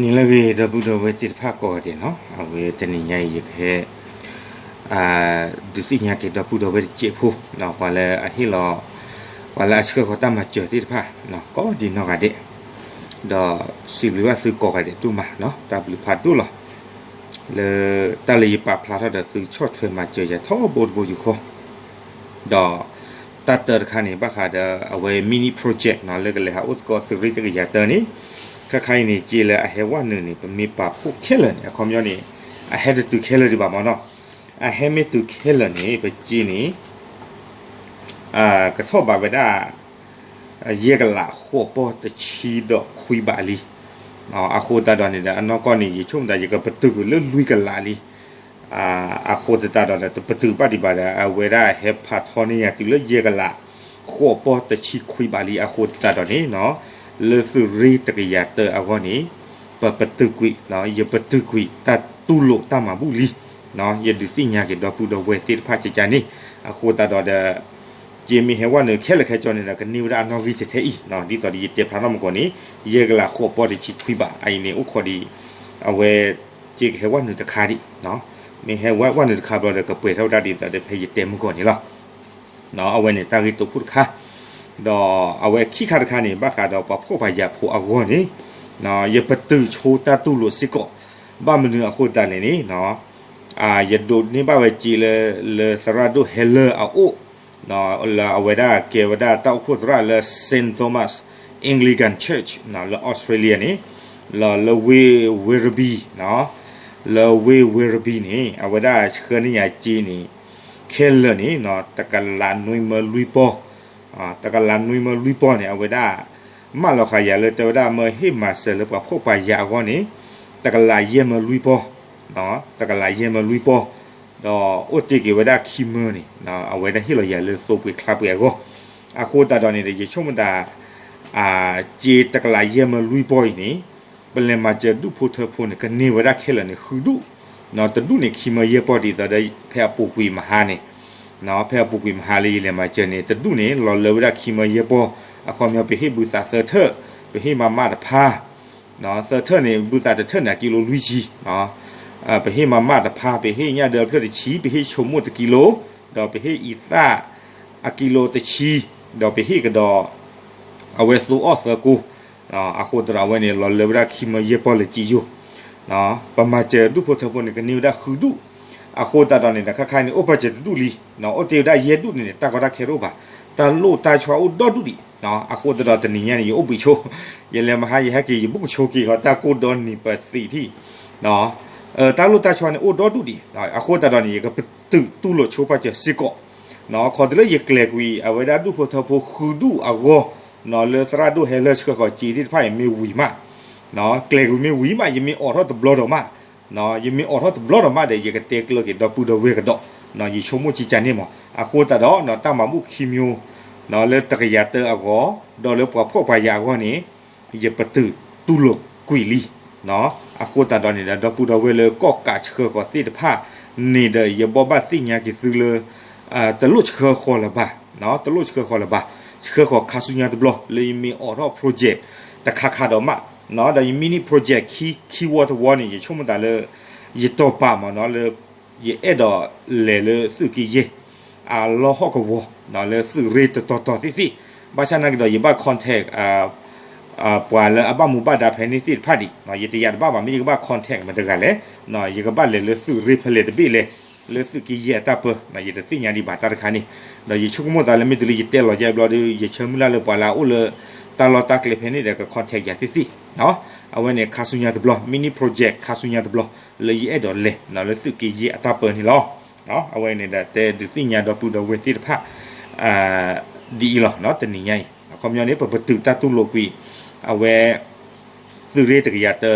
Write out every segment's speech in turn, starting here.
နံၤလၢအဂ့ၤ ဒီပုၢ်ဒီဝဲၢ်သ့ၣ်တဖၣ်ကိးဂၤဒဲးနီၤ, အဝဲတနံၤညါအံၤ ယကဟဲ ဒုးသ့ၣ်ညါက့ၤဒီပုၢ်ဒီဝဲၢ်တစဲးဖိ, ပှၤလၢအဟ့ၣ်လီၤ, ပှၤလၢအဆှၢဃီၤတၢ်မၤစၢၤသ့ၣ်တဖၣ် ကိးဒံးနီၢ်ဂၤဒဲး, ဒီးစံးဘျုးဘၣ်သုကိးဂၤဒဲးဒိၣ်မးနီၤ, တၢ်ဘျုးဖးဒိၣ်လီၤ. လၢတၢ်လၢယပာ်ဖျါထီၣ်ဒီးသုဆီၣ်ထွဲမၤစၢၤယၤထီဘိတဘိယူၢ်ဃီ ဒီးတၢ်တၢတခါန့ၣ် ဘၣ်ဃးဒီးအဝဲ mini project နီၤ လၢကလဲၤဟးအိၣ်သကိးသုးရ့ၣ်တကယၤတၢန့ၣ်, ခဲခါအံၤန့ၣ် စ့လၢအဟဲဝဲနုာ်န့ၣ် ပမ့ၢ်ပာ်ဖှိၣ်ခဲလၢာ်န့ၣ် အခီပညီန့ၣ် အဟဲတတုၤခဲလၢာ်ဒံးဘၣ်မ့ၢ်နီၤ, အဟဲမ့ၢ်တုၤခဲလၢာ်န့ၣ် ပစ့န့ၣ် ကထီၣ်ဘးဝဲဒၣ် ယဲၢ်ကလးဃိးပီၢ်တဆံဒီးခွံဘးလံ. အဃိသတးဒီးန့ၣ်ဒီး အနီၢ်ကီၢ်န့ၣ် ယဆိကမိၣ်သး ယကပတုာ်ကွံာ်လၢလွံၢ်ကလးလံ. အဃိသတးဒီး တပတုာ်ဘၣ်ဒံးဘၣ်ဒီး အဝဲဒၣ်ဟဲဖးထီန့ၢ်ယၤတုၤလၢယဲၢ်ကလးဃိးပီၢ်တဆံခွံဘးလံ. အဃိသတးဒီးန့ၣ်နီၤ, လၢသုးရ့ၣ်တကယၤတၢအဂီၢ်န့ၣ် ပပတုာ်ကွံာ်, ယပတုာ်ကွံာ်တၢ်တူၢ်လိာ်တၢ်မၤဘူၣ်လံ. ယဒုးသ့ၣ်ညါက့ၤဒီပုၢ်ဒီဝဲၢ်သ့ၣ်တဖၣ်ကကန့ၣ်, အဃိသတးဒီးဒီး စ့မ့ၢ်ဟဲဝဲနုာ်ခဲလၢာ်ခဲဆ့န့ၣ်ဒီး ကန့ၢ်ဝဲဒၣ်အနီၣ်ဂံၢ်ထဲထဲအံၤ, ဒ်သိးဒီးယတဲဖျါထီၣ်မ့ၢ်ကီးန့ၣ် ယဲၢ်ကလးဃိးပီၢ်တဆံခွံဘး အအံၤန့ၣ် အိၣ်ခိးဒံး အဝဲ စ့ကဟဲဝဲနုာ်တခါဒံး, မ့ၢ်ဟဲဝဲနုာ်တခါဘျီဒီး ကပှဲၤထီၣ်ဝဲဒၣ်ဒ်သိးဒီး ဖဲယတဲမ့ၢ်ကီးန့ၣ်လီၤ. အဝဲန့ၣ်တၢ်ဂ့ၢ်တိခိၣ်တခါ, ဒီးအဝဲခံခါတခါန့ၣ် ဘၣ်ဃးဒီးပှၤဖှီၣ်ပှၤယာ်ဖိအဂီၢ်န့ၣ်, ယပတုာ်ဆိတၢ်တူၢ်လိာ်စ့ၢ်ကီး, ဘၣ်မနုၤအဃိသတးလဲၣ်န့ၣ် ယဒိးန့ၢ်ဘၣ်ဝဲစ့လၢ လၢသရၣ်ဒိၣ်ဟဲလၢအအိၣ်, လၢအဝဲဒၣ်ကဲဝဲဒၣ်တၢ်အိၣ်ဖှိၣ်သရၣ်လၢ Saint Thomas Anglican Church လၢ Australia န့ၣ်, လၢ လၢဝ့ၢ် Werribee လၢဝ့ၢ် Werribee န့ၣ် အဝဲဒၣ်ဆှၢန့ၢ်ယၤစ့န့ၣ် ခဲလၢာ်န့ၣ် တကလးနွံမၢလွံၢ်ပီၢ်, တကလးနွံမၢလွံၢ်ပီၢ်န့ၣ် အဝဲဒၣ် မၢလီၤဃာ်ယၤလၢတဲဝဲဒၣ် မၢဟ့ၣ်မၤစၢၤလၢပှၤဖှီၣ်ပှၤယာ်အဂီၢ်န့ၣ် တကလးယဲၢ်မၢလွံၢ်ပီၢ်, တကလးယဲၢ်မၢလွံၢ်ပီၢ်, ဒီးအိၣ်တ့ၢ်က့ၤဝဲဒၣ်ခံမၢန့ၣ် အဝဲဒၣ်ဟ့ၣ်လီၤယၤလၢသိပှ့ၤချါပှ့ၤအဂီၢ်, အဃိသတးဒီးန့ၣ်ဒီး ယဆိကမိၣ်သး စ့တကလးယဲၢ်မၢလွံၢ်ပီၢ်အံၤန့ၣ် ပလဲၤမၤစၢၤဒူၣ်ဖိထၢဖိန့ၣ် ကန့ၢ်ဝဲဒၣ်ခဲလၢာ်န့ၣ် ဃုဒူၣ်, တဒူၣ်န့ၣ် ခံမၢယဲၢ်ပီၢ်ဒ်သိးဒီး ဖဲအပူၤကွံာ်မဟါန့ၣ်, ဖဲအပူၤကွံာ်မဟါလၢယလဲၤမၤစၢၤန့ၣ် တဒူၣ်န့ၣ် လီၤလၢဝဲဒၣ်ခံမၢယဲၢ်ပီၢ်, အခီပညီ ပဟ့ၣ်ဘုသးသၢထၢၣ်, ပဟ့ၣ်မၤမၣ်တဖၣ် သၢထၢၣ်န့ၣ် ဘုသးတထၢၣ်န့ၣ် အကံလိလွံၢ်ဆံ, ပဟ့ၣ်မၤမၣ်တဖၣ်, ပဟ့ၣ်ညၣ်ဒၢဖျၢၣ်တဆံ, ပဟ့ၣ်ဆိမိၣ်တကံလိ, ဒီးပဟ့ၣ်အံသၣ်အကံလိတဆံ, ဒီးပဟ့ၣ်ကဒီး အဝဲသိအီၣ်သၢကိ, အဃိသတးဒီးအဝဲန့ၣ် လီၤလၢဝဲဒၣ်ခံမၢယဲၢ်ပီၢ်လၢကံယိာ်, ပမၤစၢၤဒူၣ်ဖိထၢဖိန့ၣ် ကန့ၢ်ဝဲဒၣ်ဃုဒူၣ်, အဃိသတးဒီးန့ၣ်ဒီး ခါခါန့ၣ် အိၣ်ပာ်စၢၤတဒူၣ်လံ, အိၣ်တ့ၢ်ဝဲဒၣ်ယဲၢ်ဒူၣ်န့ၣ်န့ၣ် တၢ်ကီတၢ်ခဲတအိၣ်ဘၣ်, တၢ်လိၣ်တၢ်ဆီအိၣ်ဒီဒူၣ်ဒံး, အဃိသတးဒီးတနံၤညါန့ၣ် ယအိၣ်ဘှံးဆိ, ယလဲၤမဟါယဟဲက့ၤ ယဘူၣ်ကဆိက့ၤဃီတၢ်ကိၢ်ဒီနံၤပသံးထံၣ် တၢ်လိၣ်တၢ်ဆီန့ၣ် အိၣ်ဒီဒူၣ်ဒံး, အဃိသတးဒီးန့ၣ် ယကပတုာ်တူၢ်လိာ်ဆိပာ်စၢၤစ့ၢ်ကီး, ခီးတုၤလၢယကျဲၤကွံာ်အဝဲဒၣ်ဒူၣ်ဖိထၢဖိဃုဒူၣ်အဂီၢ်, လၢသရၣ်ဒိၣ်ဟဲလၢဆှၢဃီၤစ့သ့ၣ်တဖၣ်အံၤမ့ၢ်ဝံၤမး, ကျဲၤကွံာ်မ့ၢ်ဝံၤမး ယမ့ၢ်အိးထီၣ်တဘျီဒီးမး, ယမ့ၢ်အိးထီၣ်တဘျီဒီးမးဒီး ယကတဲကျၢၤက့ၤဒီပုၢ်ဒီဝဲၢ်ကဒီး, ယဆိကမိၣ်ကကန့ၣ်မး, အဃိသတးဒီး တၢ်မၤဘူၣ်ခံမၠိ လၢတကယၤတၢအဂီၢ်, ဒီးလၢပှၤဖှီၣ်ပှၤယာ်အဂီၢ်န့ၣ် ယပတုာ်တူၢ်လိာ်ကွံာ်လံ, အဃိသတးဒီးန့ၣ်ဒီး ဒီပုၢ်ဒီဝဲၢ်လၢကီၣ်ကးဆှၢဃီၤသ့ၣ်တဖၣ်န့ၣ်ဒီး ယဘိးဘၣ်သ့ၣ်ညါက့ၤသုလၢ တလိၣ်ဆှၢဃီၤလၢၤဘၣ်, တလိၣ်ဆှၢဃီၤလၢၤဘၣ်, ဆှၢဃီၤခါဆူညါတဘျီ လၢယမ့ၢ်အိးထီၣ် project တခါခါဒီးမး, ဒီးယ mini project ခံ ခံဝီတဝီန့ၣ် ယဆိကမိၣ်သးလၢ ယတီၢ်ပာ်မးနီၤလၢ ယအဲၣ်ဒိးလဲၤလၢသုးက့ယဲၢ် အလီၢ်ဟီၣ်ကဝီၤ လၢသုးရ့ၣ်တတီၤတီၤသ့ၣ်သ့ၣ်, ဘၣ်ဆၣ်နာ်က့ၤဒီး ယဘၣ် contact ပှၤလၢအဘၣ်မူဘၣ်ဒါဖဲန့ၣ်သ့ၣ်တဖၣ်ဒံး, ယတယာ်တဘၣ်ဘၣ် မ့ၢ်ယကဘၣ် contact မတၤတဂၤလဲၣ်, ယကဘၣ်လဲၤလၢသုးရ့ၣ်ဖဲလဲၣ်တဘ့ၣ်လဲၣ်, လၢသုးက့ယဲၢ်အတၢ်ပၢ, ယတသ့ၣ်ညါဒံးဘၣ်တၢ်တခါန့ၣ်, ဒီးယဆိကမိၣ်သးလၢမ့ၢ်တုၤလၢယတဲလီၤယဲဘျီဒီး ယဆၢမုၢ်လၢ်လၢပှၤလၢအအိၣ်လၢ တၢ်လီၢ်တၢ်ကျဲဖဲန့ၣ်ဒီး က contact ယၤသ့ၣ်သ့ၣ်, အဝဲန့ၣ်ခါဆူညါတဘျီ mini project ခါဆူညါတဘျီ လၢယအဲၣ်ဒိးလဲၤလၢသုးက့ယဲၢ်အတၢ်ပၢန့ၣ်လီၤ. အဝဲန့ၣ်ဒီးတဲဒုးသ့ၣ်ညါဒီပုၢ်ဒီဝဲၢ်သ့ၣ်တဖၣ် ဒ်အံၤလီၤ တနံၤညါအံၤ အခီပညီန့ၣ် ပပတုာ်တၢ်တူၢ်လိာ်ကွံာ် အဝဲ သုးရ့ၣ်တကယၤတၢ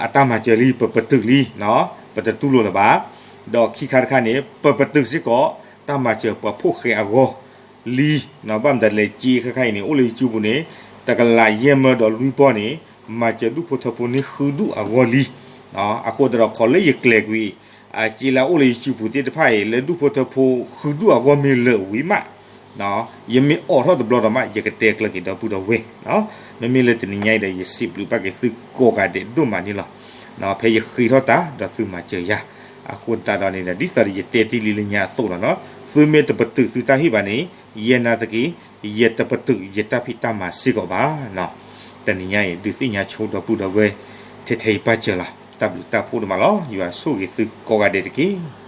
အတၢ်မၤစၢၤလံ ပပတုာ်လံ, ပတတူၢ်လိာ်လၢၤဘၣ်, ဒီးခံခါတခါန့ၣ် ပပတုာ်စ့ၢ်ကီး တၢ်မၤစၢၤပှၤဖှီၣ်ဃဲအဂီၢ်လံ, ဘၣ်မတၤလဲၣ် စ့ခဲခါအံၤန့ၣ် အိၣ်လၢယစုပူၤန့ၣ် တကလးယဲၢ်မၢဒီးလွံၢ်ပီၢ်န့ၣ် မၤစၢၤဒူၣ်ဖိထၢဖိန့ၣ်ဃုဒူၣ်အဂီၢ်လံ, အဃိသတးဒီး ခီးလၢယကျဲၤကွံာ် အစ့လၢအအိၣ်လၢယစုပူၤသ့ၣ်တဖၣ်အံၤ လၢဒူၣ်ဖိထၢဖိဃုဒူၣ်အဂီၢ်မ့ၢ်လၢာ်ဝံၤမး, ယမ့ၢ်အိးထီၣ်တဘျီဒီးမး ယကတဲကျၢၤက့ၤဒီပုၢ်ဒီဝဲၢ်, မ့မ့ၢ်လၢတနံၤညါအံၤဒီး ယစံးဘျုးဘၣ်က့ၤသုကိးဂၤဒဲးဒိၣ်မးန့ၣ်လီၤ. ဖဲယဃ့ထီၣ်တၢ်ဒီးသုမၤစၢၤယၤ, အဃိသတးဒီးန့ၣ်ဒီး ဒ်သိးဒီးယတဲတ့ၢ်လံလၢညါအသိးလီၤနီၤ, သုမ့ၢ်တပတုာ်သုတၢ်ဟ့ၣ်ဘၣ်န့ၣ်, ယဲနာ်သက့, ယတပတုာ်ယတၢ်ဖံးတၢ်မၤစ့ၢ်ကီးဘၣ်နီၤ. တနံၤညါအံၤ ဒုးသ့ၣ်ညါဆိဒီပုၢ်ဒီဝဲၢ် ထဲထဲအံၤပၢ်စၢၤလီၤ. တၢ်ဘျုးတၢ်ဖှိၣ်ဒိၣ်မးလီၤ. ယွၤဆိၣ်ဂ့ၤသုကိးဂၤဒဲးတက့ၢ်.